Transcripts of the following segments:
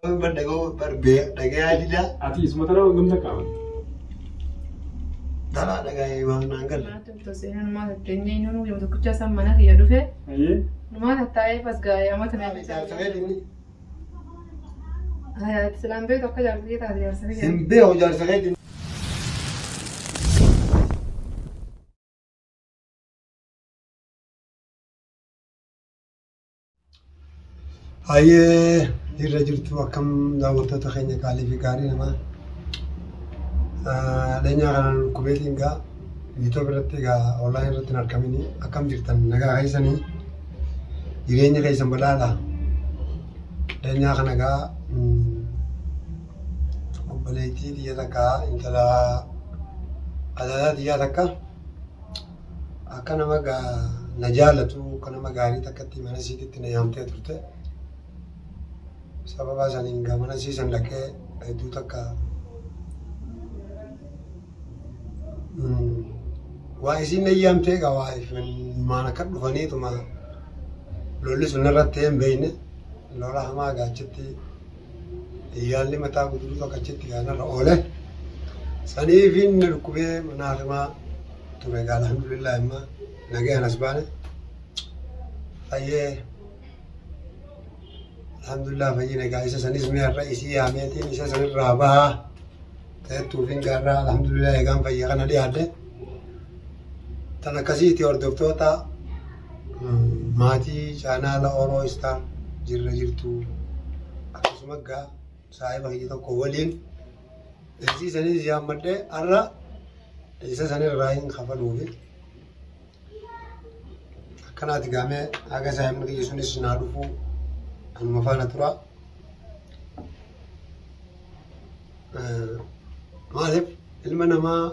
Bar dhaga'uu bar dhagayaa didaa. Ati isuma tana hangam takka amanta? Dhalaa dhaga'ee waan naan galle. Tokkicha san mana kiyya dhufe Ayyee. numaan taa'ee fasgaa'ee amata na Jaarsa keeti inni. Silaan beektu akka jaarsa kee taate jaarsa kiyya. Hin beeku jaarsa keeti. Hayyee jirra jirtu akkam daawwattoota keenya qaalii fi gaarii namaa. Dheenyaa kanaan dhukkubeetiin gaa YouTube irratti egaa online irratti hin argamini akkam jirtan nagaa keessanii jireenya keessan badhaadha. Dheenyaa kana gaa obboleettii xiyya takka intala adaadaa xiyyaa takka akka nama gaa na jaalatu akka nama gaarii takkatti mana isiititti na yaamtee turte. Sababa saniin gaa mana isii san dhaqee hedduu takka waa isiin na yaamtee egaa waa maan akka dhufaniituma lolli sun irratti hin beekne lola hamaa gaa achitti yaalli mataa guduruu tokko achitti gaa narra oole. Saniifiin na dhukkubee mana hakimaa ture gaa alhamdulillah imma nagayaan as baane. Fayyee alhamdulillah fayyine egaa isa sanis mi'a irra isii yaameetiin isa sanirraa bahaa ta'ettuufin gaarraa alhamdulillah egaan fayya kana dhiyaadhe. Tan akkasiiti hordoftoota maatii chaanaala Oro Star jirra jirtu akkasuma gaa saahiba kiyya tokko waliin isii sanis yaammadhee har'a isa sanirraa hin kafaluufi. Akkanaati gaamee haga saahibni kiyya sunis naa dhufuu anuma faana tura. Maaliif ilma namaa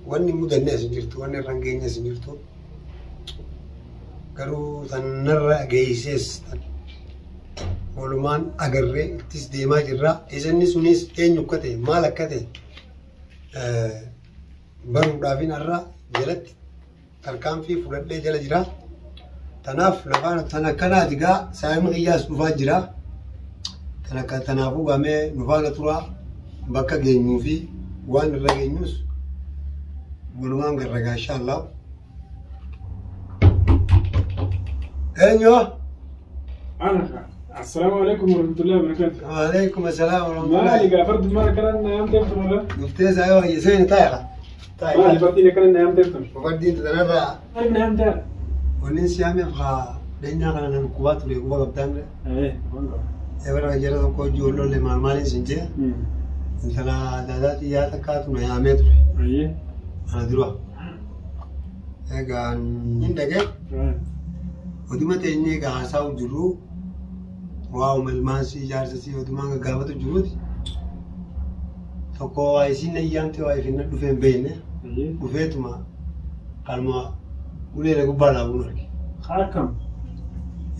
wanni mudanne as hin jirtu wanni irra hin geenye as hin jirtu garuu tanarra geessees walumaan agarree ittis deemaa jirra. Isinni sunis eenyu akka ta'e maal akka ta'e baruudhaafin har'a jalatti tarkaanfii fudhadhee jala jira. Tanaaf lafaan tan akkanaati gaa saayimni kiyyaas dhufaa jira. Tan akka tanaafuu gaamee nu faana turaa bakka geenyuu fi waan irra geenyus walumaan garra gaa inshaallah. Eenyu? Ana assalaamu alaikum warahmatullahi wabarakatuh. Waalaikum assalaam Maali warahmatullahi. gaa fardummaan akkanaan na yaamteef tun irra? Dhuftee saayiba kiyya seeni taa'e. Maali Taa'e. fardiin akkanaan na yaamteef tun? Fardiin tanarraa Maaliif na yaamtee? wanni siyaameef haa dheenyaa kana nan qubaa ture quba qabdaan Ee, waan qaba. ebara jara tokko ijoollee maal maaliin sin jee intala daadaa xiyyaa takkaatu na yaamee ture Ayyee. ana dura. Egaa hin dhagee oduma teenyee egaa haasa'u jirru waa umalmaan si ijaarsa si odumaan gaggaafatu jiruuti. Tokko waa isiin na iyyaamte waa ifin na dhufee hin beekne Ayyee. dhufeetuma qalma ulee na gubbaa dhaabuun arge. Haa akkam?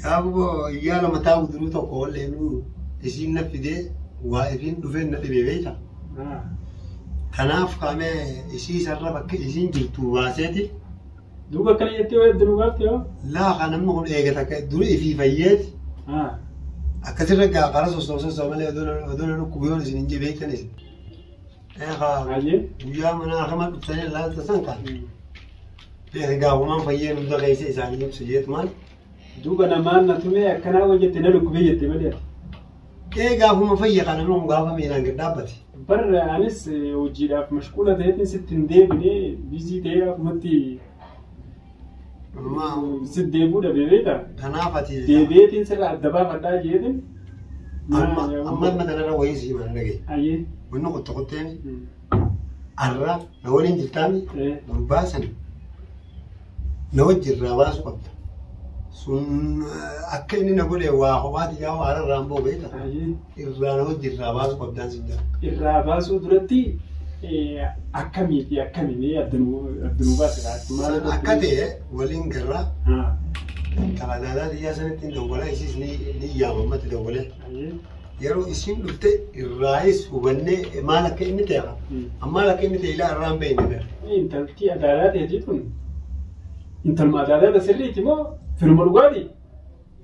Yaa buboo iyyaa lama taa'u duruu tokko walleenuu isiin na fidee waa ifiin dhufee na dhibee beekta. Kanaaf kaamee isii sarara bakka isiin jirtu baaseeti. Duuba akkana jettee waa itti nu gaafte yoo? Laa kan namni kun eega takka dura ifii fayyeeti. Akkasirra gaa karaa sossoo sossoo malee odoo na dhukkubu yoon isin hin beektan isin. Eegaa Ayyee. guyyaa mana akama dhuftanii laalta san kan. Beeka gaafumaan fayyeen hunda keessa isaanii ibsu jeetumaan. Duuba namaan na tumee akkanaa waan jette na dhukkubee jette malee ati. Ee gaafuma fayya kana namni kun gaafa miilaan gad dhaabbate. Bar anis hojiidhaaf mashquula ta'eetiin sitti hin deebine biizii ta'ee akkumatti sitti deebuu dhabee beektaa? Kanaaf ati Deebi'eetiin sirra adda baafadhaa jeetiin. amma amma amma tanarra wayii sii mana dhagaye. Ayyee. Wanni qotte qotteen arra na waliin jirtaami gurbaa sana na wajjirraa baasuu qabda. Sun akka inni na godhe waa kophaati yaa waa irraan ba'u beekta. Ayyee. Irraa na wajjirraa baasuu qabdaan sin jira. Irraa baasuu duratti akkamii fi akkamii mee adda nuu baase San akka ta'e waliin garraa intala daadaa xiyyaa sanitti hin dawwalaa isiis ni yaamammatti dawwalee. Yeroo isiin dhufte irraayis hubannee maal akka inni ta'e maal akka inni ta'e ilaa irraa hin beekne bara. Intalti adaalaa ta'eetii tun intalma adaalaa ta sirriiti moo firuma dhugaatii?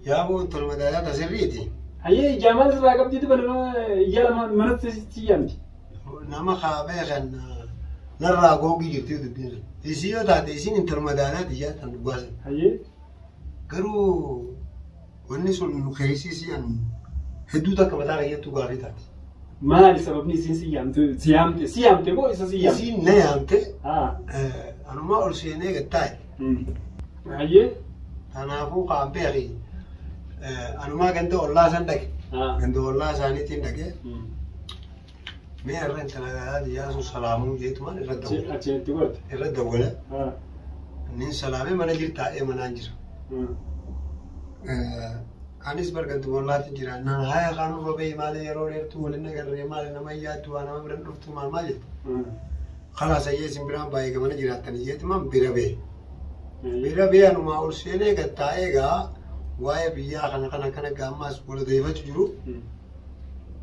Yaaboo intalma adaalaa ta sirriiti. Hayyee ijaa maal irraa qabdii duba nama ijaa lama manatti si yaamti. Nama kaabee kan narraa googii jirti dubbiin sun. Isii yoo taate isiin intaluma daalaati ijaa tan dhugaasan. Hayyee. Garuu wanni sun keessi isii an hedduu takka mataa kiyyattuu gaafii taate. Maali sababni isiin si yaamte si yaamte si yaamte moo isa si yaamte? Isiin na yaamte Haa. anumaa ol seenee gad taa'e. Hayyee. Kanaafuu kaan beeki anumaa ganda ollaa san dhaqe. Haa. Ganda ollaa isaaniitiin dhaqee mee irra intala gaadaa xiyyaa sun salaamuu jeetumaan irra dawwale. Achi itti godhate. Irra dawwale. Haa. Inni salaamee mana jirtaa'ee manaan jira. Anis bargantu ollaatti jira. Naan haya kaan urra bahi maali yeroo dheertuu waliin agarree maali nama yaaddu waa nama biran dhuftu maal maal jette. Kalaas ayyee isin biraan baay'ee gamana jiraattan jeetumaan bira bahe. Bira bahe anumaa ol seenee gad taa'ee gaa waa'ee biyyaa kana kana kana gaammaas wal odeeffachuu jiru.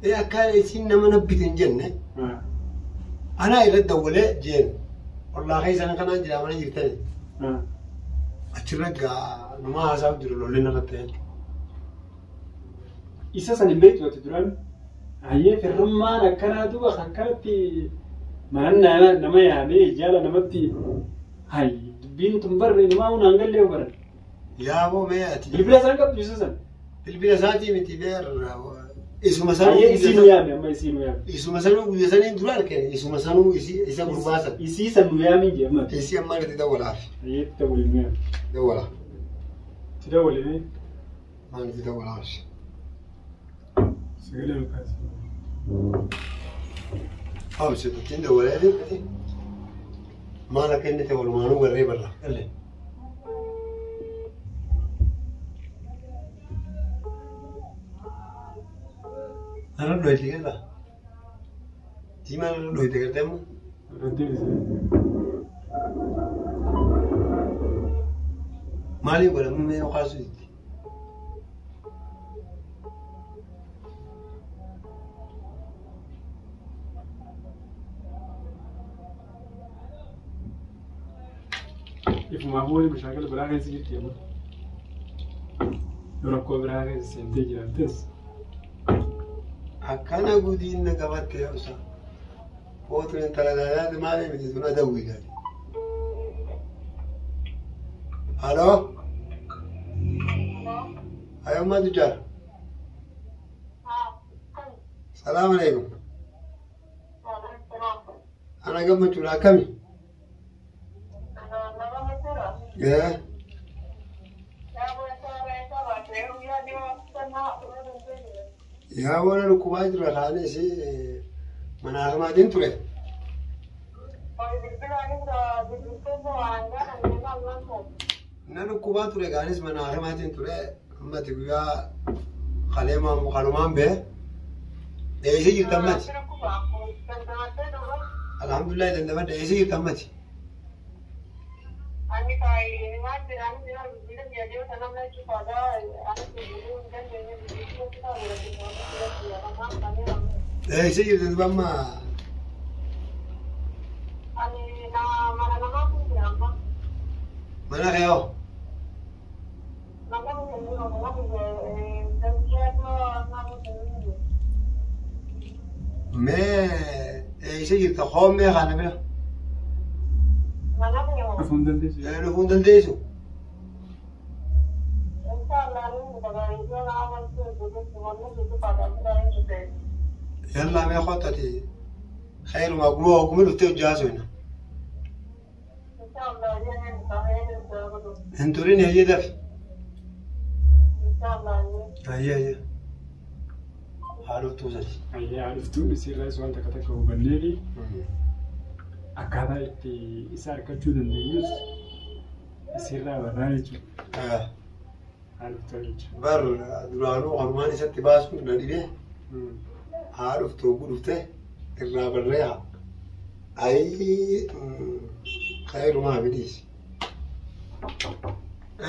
Ee akka isin nama nabbite hin jenne anaa irra dawwalee jeen ollaa keessan kanaan jira mana jirtani. Achirra gaa numaa haasaaf jiru lolli narra ta'e. Isa san hin beektu ati duraan. Hayyee firrummaan akkanaa duba akkanatti mana nama yaamee jaala namatti hayyi dubbiin tun barre namaa hunaan gallee baran. Yaaboo mee ati. Bilbila isaan qabdu isa san. Bilbila isaatii miti beer isuma sanuu Hayyee isii nu yaame amma isii nu yaame. Isuma sanuu guyya saniin dura argine isuma sanuu isa gurbaa san. Isii san nu yaamin jee amma. Isii ammaa itti dawwalaaf. Hayyee itti dawwale nu yaame. Dawwala. Itti dawwale mee. Maal itti dawwalaaf. Sagalee ol kaasi. Obsi ittiin dawwalee maal akka inni ta'e walumaanuu garree barra. Galle. Ana dhoyte galla. Diimaan ana dhoyte gartee amma. Maaliin godhamu mee kaasuu itti? Ifumaaf wali mashaakala biraa keessa jirti amma. Yoo rakkoo biraa keessa seentee jiraattes. Akkana gudiin na qabatte yaabsa. Footu intala daalaati maali miti sun adawwiidha. Haloo? Ayoo tujaar. Salaam alaikum. Ana gammachuudha akkami? Ee. Yaa warra dhukkubaa jira kaanis mana hakamaatiin ture. Na dhukkubaa ture kaanis mana hakamaatiin ture ammati guyyaa kaleemaan kanumaan bee dheessee jirta ammati. Alhamdulillah dandamadha dheessee jirta ammati. Dheessee jirta duba amma. Mana kee hoo? Mee eessa jirta hoomee kana bira? Dhufuu hin dandeessu. Dhufuu hin dandeessu. Yallaa mee kottate khayrumaa guma oguma dhuftee hojjaa soina. Hin turin hayyee dafi. Hayyee hayyee. Haa dhuftuu sati. Hayyee haa dhuftuu isiirraas waan takka takka hubannee fi akkaataa itti isa argachuu dandeenyus isiirraa barraa jechuudha. Haa dhuftuu jechuudha. Bar duraanuu kanumaan isatti baasuun na dhibee haa dhuftuu oguu dhuftee irraa barree haa. Ayii khayrumaa fidhiisi.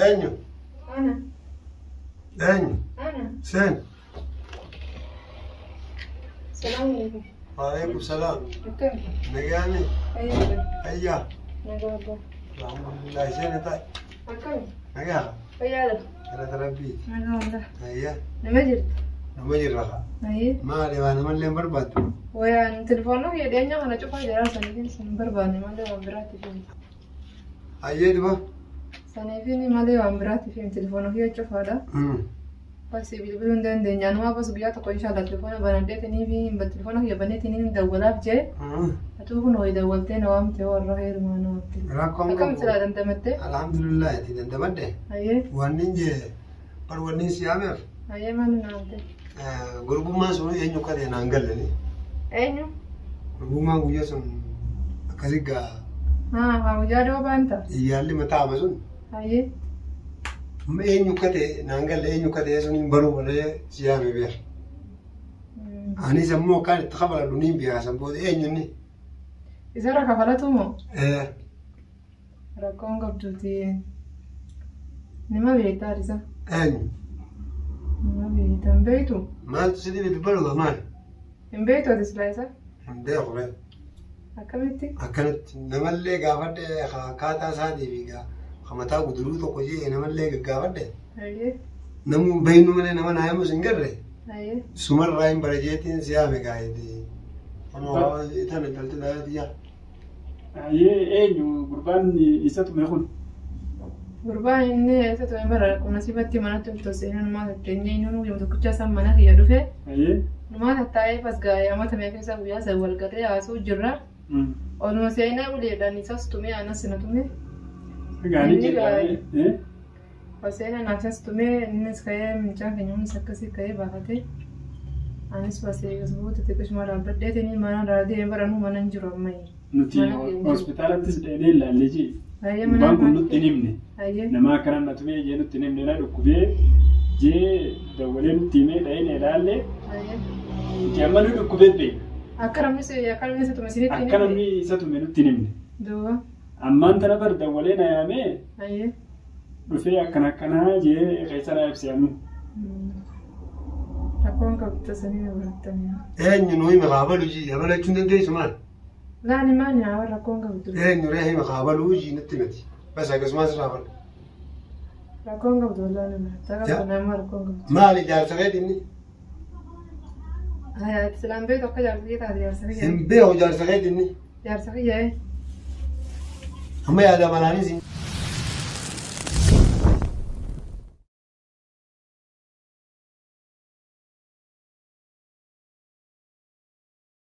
Eenyu? Ana. Eenyu? Ana. Seen. Salaamu alaikum. Waalaikum salaam. Akkami? Nagaani. Fayyaadha. Ayyaa. Nagaa abbaa. Alhamdulillah seen taa'e. Akkami? Nagaa. Fayyaadha. Galata Rabbiiti. Nagaa wallah. Ayyaa. Nama jirtu? Nama jirra. Ayyee. Maali waa namallee hin barbaaddu? Wayaan telefoona kiyya dhiyeenya kana cufaa jira saniifin sin barbaanne malee waan biraatiif himi. Ayyee duba. Saniifin malee waan biraatiif himi telefoona kiyya cufaadha. Bas bilbiluu hin dandeenye. Anumaa bas guyyaa tokko inshallah telefoona banadheetinii fi telefoona kiyya baneetinii dawwalaaf jee. Atuu kun ho'i dawwaltee na waamte warra heerumaa na waamte. Rakkoon Akkam silaa dandamatte? Alhamdulillah itti dandamadde. Ayyee. Wanni jee bar wanni si yaameef Ayyee maali na waamte? Gurbummaan sun eenyu akka ta'e naan galle. Eenyu? Gurbummaan guyyaa sun akkasi gaa Haa haa guyyaa dhiyoo baanta. Iyyaalli mataa ama sun Ayyee. amma eenyu akka ta'e naan galle eenyu akka ta'e sun hin baruu malee si yaame beera. Anis ammoo akkaan itti kafaladhu niin beeka san booda eenyu inni. Isarra kafalatu moo? Rakkoon qabduuti. Nima beektaa isa? Eenyu? Nima beektaa hin beektu? Maaltu si dhibe dubbanuu maali? Hin beektu ati silaa isa? Hin beeku ree. Akkamitti? Akkanatti namallee gaafadhe akkaataa isaatii fi ka mataa guduruu tokko jee namallee gaggaafadhe. Ayyee. Namuu beeknu malee nama naa himus hin garre. Ayyee. Sumarraa hin bara jeetiin si yaame gaa'eeti. Kunoo tana intalti daa'eeti yaa. Ayyee eenyu gurbaan isa tume kun? Gurbaan inni eessa ture bara qunnasifatti manatti ol seenee numaa tatteenyee inni nuyi tokkicha isaan mana kiyya dhufe. Ayyee. Numaa tattaa'ee bas gaa'ee amata mee keessa guyyaa san wal garee haasuu jirra. Oluma seenee uleedhaan isas tumee anas na tume. Gaarii Inni jedhamee. Ol seenee naaf isas tumee innis ka'ee mucaan keenya hundi akkasii ka'ee baafate. Anis basee booda xiqqishuma dhaabbadheetiin mana irraa deemee baranuu mana hin jiru ammayyi. Nuti Mana keenya jiru. hospitaalattis dheenee ilaallee jee. Ayyee mana Gurbaan kun nutti hin himne. Ayyee. Nama akkana na tumee jee nutti hin himne na dhukkubee jee dawwalee nutti himee dhahee ilaallee Ayyee. nuti amma nu dhukkubee beekna. Akka namni akka namni isa tume isinitti hin Akka himne. namni isa tume nutti hin himne. Duuba. Ammaan tana bar dawwalee na yaamee Ayyee. dhufee akkana akkanaa jee keessa na ibse ammoo. Rakkoon qabdu sanii na barattanii. Eenyu nu hime kaabaluu jii abalachuu hin dandeessu maal? Laani maali haa rakkoon qabdu. Eenyu ree hime kaabaluu jii natti miti. Bas akkasumas irraa fadhu. Rakkoon qabdu wallaahi na barattaa Ja. qabdu nama rakkoon qabdu. Maali jaarsa keeti inni? Haa silaan beektu akka jaarsa kiyya taate jaarsa kiyya. Hin beeku jaarsa keeti inni. Jaarsa kiyya. Amma yaada malaanis hin.